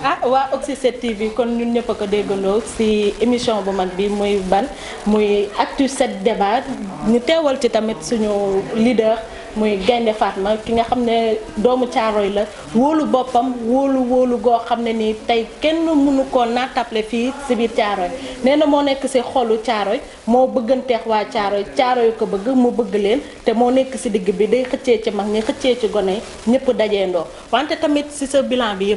ah waa Oxy7 TV kon ñun ñëpp a ko déggandoo ci émission bu mag bi muy ban muy Actu 7 débat ñu teewal ci tamit suñu leader muy Gaynde Fatma ki nga xam ne doomu Caaroy la wóolu boppam wóolu goo xam ne nii tey kenn mënu koo naatable fii si biir Caaroy nee na moo nekk si xolu Caaroy moo bëgganteex waa Caaroy ko bëgg mu bëgg leen te moo nekk si digg bi day xëccee ci mag ñi xëccee ci gone yi ñëpp dajeendoo wante tamit si sa bilan bi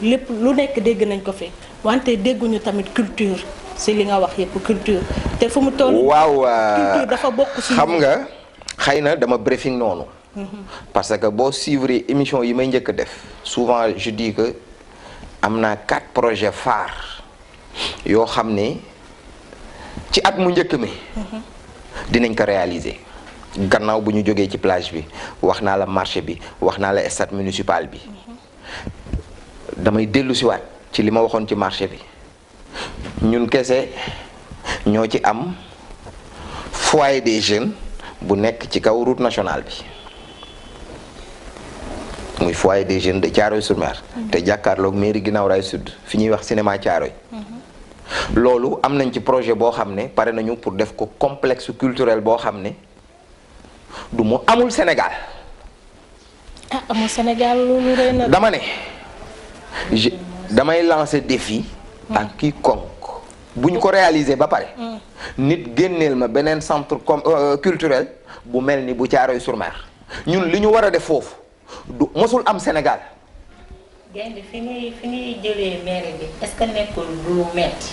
lépp lu nekk dégg nañ ko fi wante dégguñu tamit culture si li nga wax yëpp culture te fu mu toll. waaw culture dafa bokk si. xam nga xëy na dama briefing noonu. parce que boo suivre émission yi may njëkk a def souvent je dis que am naa 4 projets phares yoo xam ne ci at mu njëkk mi. dinañ ko réaliser. gannaaw bu ñu jógee ci plage bi wax naa la marché bi wax naa la stade municipal bi. damay dellu siwaat ci li ma waxoon ci marché bi ñun kese ñoo ci am foyer des jeunes bu nekk ci kaw route nationale bi muy foyer des jeunes de Thiaroye-sur-Mer te jàkkaarloog mairie Guinaw Rail Sud fi ñuy wax cinéma Thiaroye loolu am nañ ci projet boo xam ne pare nañu pour def ko complexe culturel boo xam ne du mu amul Sénégal. amul Sénégal lu rëy na. dama ne damay lancer défi à quiconque bu ñu ko réaliser ba pare nit génneel ma beneen centre culturel bu mel ni bu Thiaroye-sur-Mer ñun li ñu war a def foofu du mosul am Sénégal. Gaynde fi ñuy jëlee mairie bi est-ce que nekkul du metti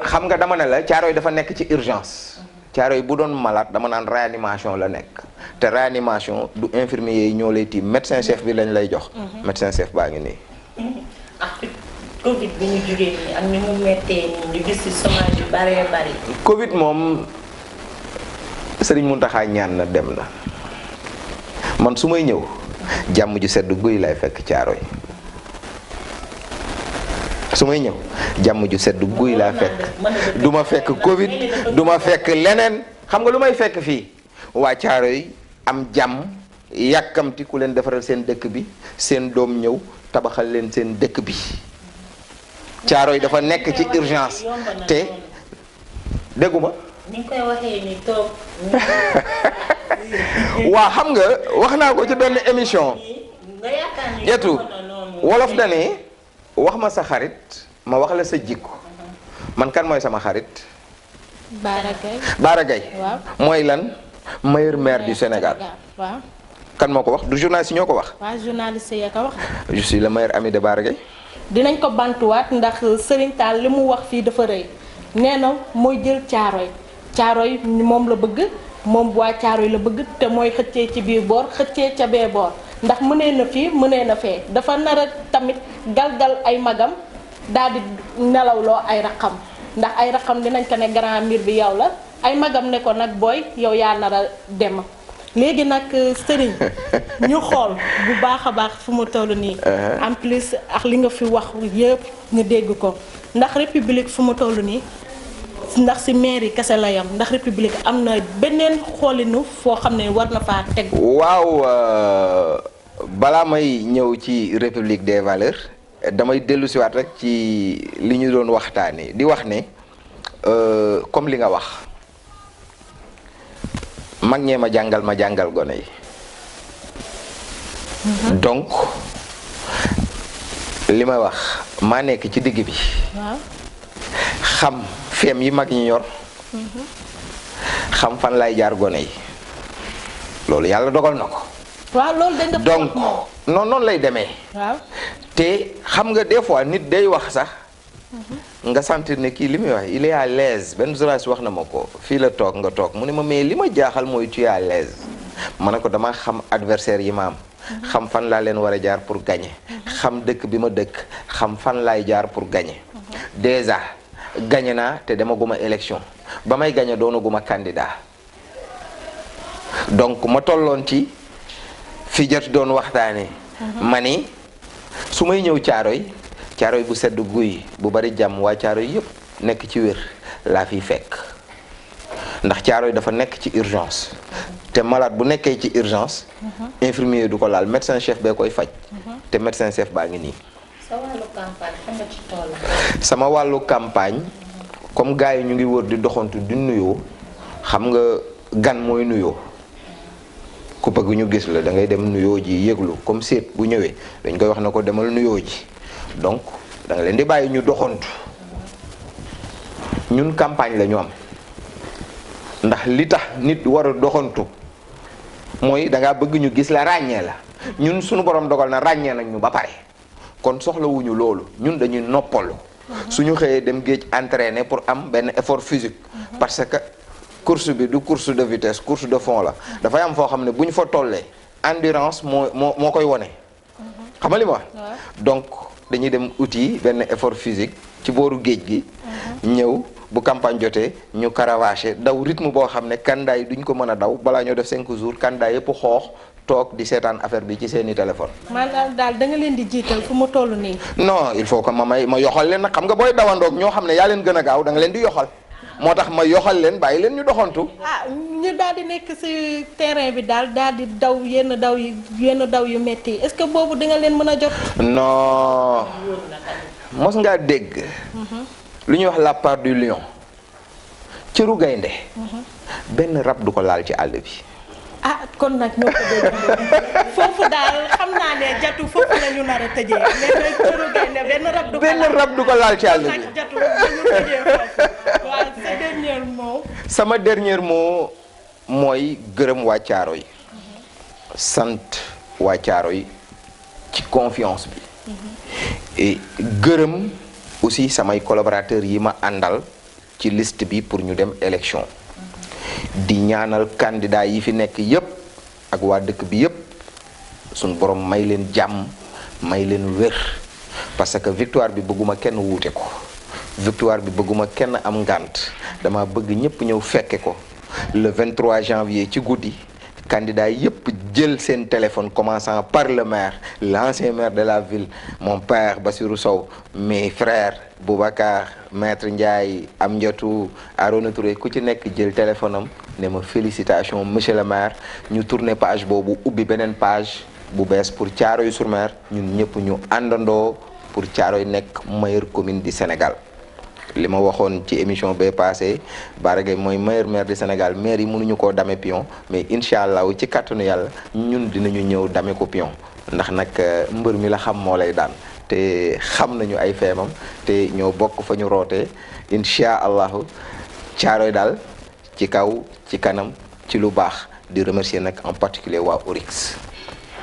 xam nga dama ne la Thiaroye dafa nekk ci urgence. Thiaroye bu doon malade dama naan réanimation la nekk te réanimation du infirmier yi ñoo lay tiim médecin chef bi lañ lay jox. médecin chef baa ngi nii. ak Covid bi ñu jógee nii ak ni mu méttee nii ñu gis ci chômage yu baree bari. Covid moom Serigne Mountakha ñaan na dem na man su may ñëw jàmm ju sedd guy lay fekk Thiaroye su may ñëw jàmm ju sedd guy laa fekk du ma fekk Covid du ma fekk leneen xam nga lu may fekk fii waa Thiaroye am jàmm yàkkamti ku leen defaral seen dëkk bi seen doom ñëw tabaxal leen seen dëkk bi Thiaroye dafa nekk ci urgence te dégguma ni nga koy waxee ni toog. waa xam nga wax naa ko ci benn émission yetu wolof dane wax ma sa xarit ma wax la sa jikko man kan mooy sama xarit Bara Gaye waaw mooy lan meilleur maire du Sénégal waaw kan moo ko wax du journaliste ñoo ko wax waaw journaliste yi ko wax je suis le meilleur ami de Bara Gaye dinañ ko bantuwaat ndax Serigne Tall li mu wax fii dafa rëy nee na mooy jël Thiaroye moom la bëgg moom waa Thiaroye la bëgg te mooy xëccee ci biir boor xëccee ca bee boor ndax mënee na fii mënee na fee dafa nar a tamit galgal ay magam daal di nelawloo ay raqam ndax ay raqam dinañ ko ne grand mbir bi yow la ay magam ne ko nag booy yow yaa nar a dem léegi nag Serigne ñu xool bu baax a baax fu mu toll nii. en plus ak li nga fi wax yëpp ñu dégg ko ndax république fu mu toll nii ndax ci mairie kese la yam ndax république am na beneen xoolinu foo xam ne war na faa teg. waaw balaa may ñëw ci république des valeurs damay dellusiwaat rek ci li ñu doon waxtaanee di wax ne comme li nga wax. mag ñee ma jàngal gone yi donc li may wax maa nekk ci digg bi xam feem yi mag ñi yor xam fan lay jaar gone yi loolu yàlla dogal na ko waaw loolu da nga donc noonu lay demee waaw te xam nga des fois nit day wax sax nga sentir ne kii li muy wax il est à l'aise benn journaliste wax na ma ko fii la toog nga toog mu ne ma mais li ma jaaxal mooy tu es à l'aise ma ne ko dama xam adversaire yi ma am xam fan laa leen war a jaar pour gagner xam dëkk bi ma dëkk xam fan laay jaar pour gagner déjà gagné naa te dama guma élection ba may gagné doona guma candidat donc ma tolloon ci fi jot doon waxtaanee ma ni su may ñëw Thiaroye bu sedd guy bu bari jàmm waa Thiaroye yëpp nekk ci wér laa fiy fekk ndax Thiaroye dafa nekk ci urgence te malade bu nekkee ci urgence infirmier du ko laal médecin chef bee koy faj te médecin chef baa ngi nii. sa wàllu campagne fan nga ci toll. sama wàllu campagne comme gars yi ñu ngi wër di doxantu di nuyoo xam nga gan mooy nuyoo bëgg ñu gis la da ngay dem nuyoo ji yëglu comme seet bu ñëwee dañ koy wax na ko demal nuyoo ji donc da nga leen di bàyyi ñu doxantu ñun campagne la ñu am ndax li tax nit war a doxantu mooy da ngaa bëgg ñu gis la ràññee la ñun suñu borom dogal na ràññee nañ ñu ba pare kon soxlawuñu loolu ñun dañuy noppalu suñu xëyee dem géej entraîner pour am benn effort physique parce que course bi du course de vitesse course de fond la dafay am foo xam ne bu ñu fa tollee endurance moo koy wone xam nga li ma wax donc dañuy dem outil benn effort physique ci booru géej gi ñëw bu campagne jotee ñu caravaché daw rythme boo xam ne candidat yi duñ ko mën a daw balaa ñoo def 5 jours candidat yëpp xoox toog di seetaan affaire bi ci seeni téléphone. maanaam daal da nga leen di jiital fu mu toll nii. non il faut que ma yoxal leen nag xam nga booy dawandoog ñoo xam ne yaa leen gën a gaaw da nga leen di yoxal moo tax ma yoxal leen bàyyi leen ñu doxantu. ñu daal di nekk ci terrain bi daal di daw yenn daw yu metti yi est-ce que boobu di nga leen mën a jot. non mos ngaa dégg. lu ñuy wax la part du lion cëru gaynde benn rab du ko laal ci àll bi. kon nag ñoo ko dégg foofu daal xam naa ne jatu foofu la ñu nar a tëjee mais cëru gaynde benn rab du ko laal ci àll bi. nag jatu ñu tëjee foofu waaw sa dernier mot. sama dernier mot mooy gërëm waa Caaroy sant waa Caaroy ci confiance bi et gërëm aussi samay collaborateurs yi ma àndal ci liste bi pour ñu dem élection di ñaanal candidat yi fi nekk yépp ak waa dëkk bi yépp suñ borom may leen jàmm may leen wér parce que victoire bi bëgguma kenn wuute ko victoire bi bëgguma kenn am ngànt dama bëgg ñëpp ñëw fekke ko le 23 janvier ci guddi candidat yëpp jël seen téléphone commençant par le maire l'ancien maire de la ville mon père Bassirou Sow mes frères Boubacar maître Ndiaye Amdiatou Arona Touré ku ci nekk jël téléphone am ne ma félicitations monsieur le maire ñu tourner page boobu ubbi beneen page bu bees pour Thiaroye-sur-Mer ñun ñëpp ñu àndandoo pour Thiaroye nekk meilleure commune du Sénégal. li ma waxoon ci émission bee passé Bara Gaye mooy meilleur maire du Sénégal maire yi mënuñu koo dame pion mais incha allah ci kàttanu yàlla ñun dinañu ñëw dame ko pion ndax nag mbër mi la xam moo lay daan te xam nañu ay feemam te ñoo bokk fa ñu rootee incha allahu Thiaroye daal ci kaw ci kanam ci lu baax di remercier nag en particulier waa Orix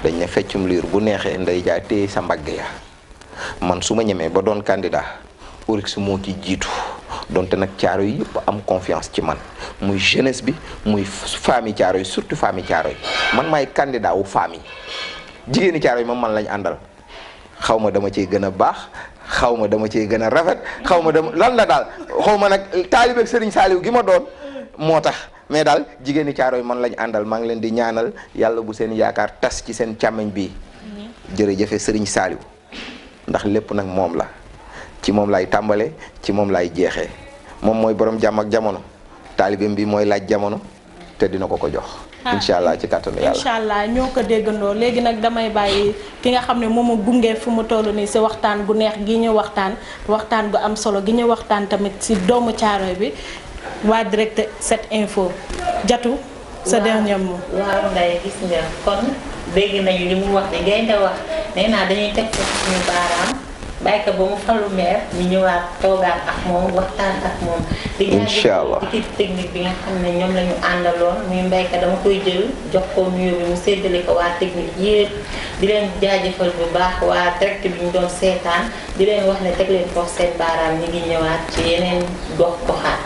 dañ ne feccum liir bu neexee nday jaay téye sa mbagg ya man su ma ñemee ba doon candidat Orix moo ci jiitu donte nag Thiaroye yi yëpp am confiance ci man muy jeunesse bi muy famille Thiaroye surtout famille Thiaroye man maay candidat wu famille jigéeni Thiaroye moom man lañ àndal xaw ma dama ciy gën a baax xaw ma dama ciy gën a rafet xaw ma dama lan la daal xaw ma nag taalibe ak Serigne Saliou gi ma doon moo tax mais daal jigéeni Thiaroye man lañ àndal maa ngi leen di ñaanal yàlla bu seen yaakaar tas ci seen càmmeñ bi jërëjëfe Serigne Saliou ndax lépp nag moom la ci moom lay tàmbale ci moom lay jeexee moom mooy borom jàmm ak jamono taalibeem bi mooy laaj jamono te dina ko ko jox. incha allah ci kàttanu yàlla incha allah ñoo ko déggandoo léegi nag damay bàyyi ki nga xam ne moom a gunge fu mu toll nii si waxtaan bu neex gi ñu waxtaan bu am solo gi ñu waxtaan tamit si doomu Thiaroye bi waa direct 7 info jatu sa dernier mot. waaw Ndeye gis nga kon dégg nañu li mu wax de gaynde wax nee naa dañuy teg ko suñu baaraam. bàyyi ko ba mu falu meer ñu ñëwaat toogaat ak moom waxtaan ak moom. incha allah di équipe technique bi nga xam ne ñoom la ñu àndaloon muy mbéykat dama koy jël jox ko nuyoo bi mu séddale ko waa technique yëpp di leen jaajëfal bu baax waa direct bi ñu doon seetaan di leen wax ne teg leen foofu seen baaraam ñu ngi ñëwaat ci yeneen gox goxaat.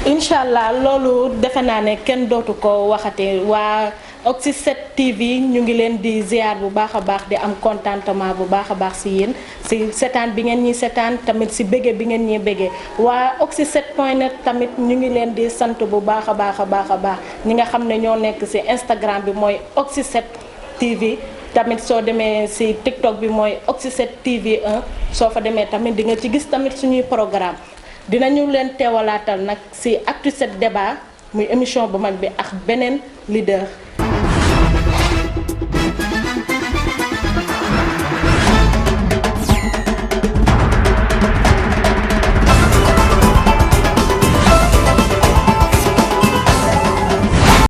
incha allah loolu defe naa ne kenn dootu ko waxate waa Oxy 7 TV ñu ngi leen di ziar bu baax a baax di am contentement bu baax a baax si yéen si seetaan bi ngeen ñi seetaan tamit si bége bi ngeen ñi bége waa Oxy 7.net tamit ñu ngi leen di sant bu baax a baax a baax a baax ñi nga xam ne ñoo nekk si Instagram bi mooy Oxy 7 TV tamit soo demee si TikTok bi mooy Oxy 7 TV 1 soo fa demee tamit di nga ci gis tamit suñuy programme dinañu leen teewalaatal nag si Actu 7 débat muy émission bu mag bi ak beneen leader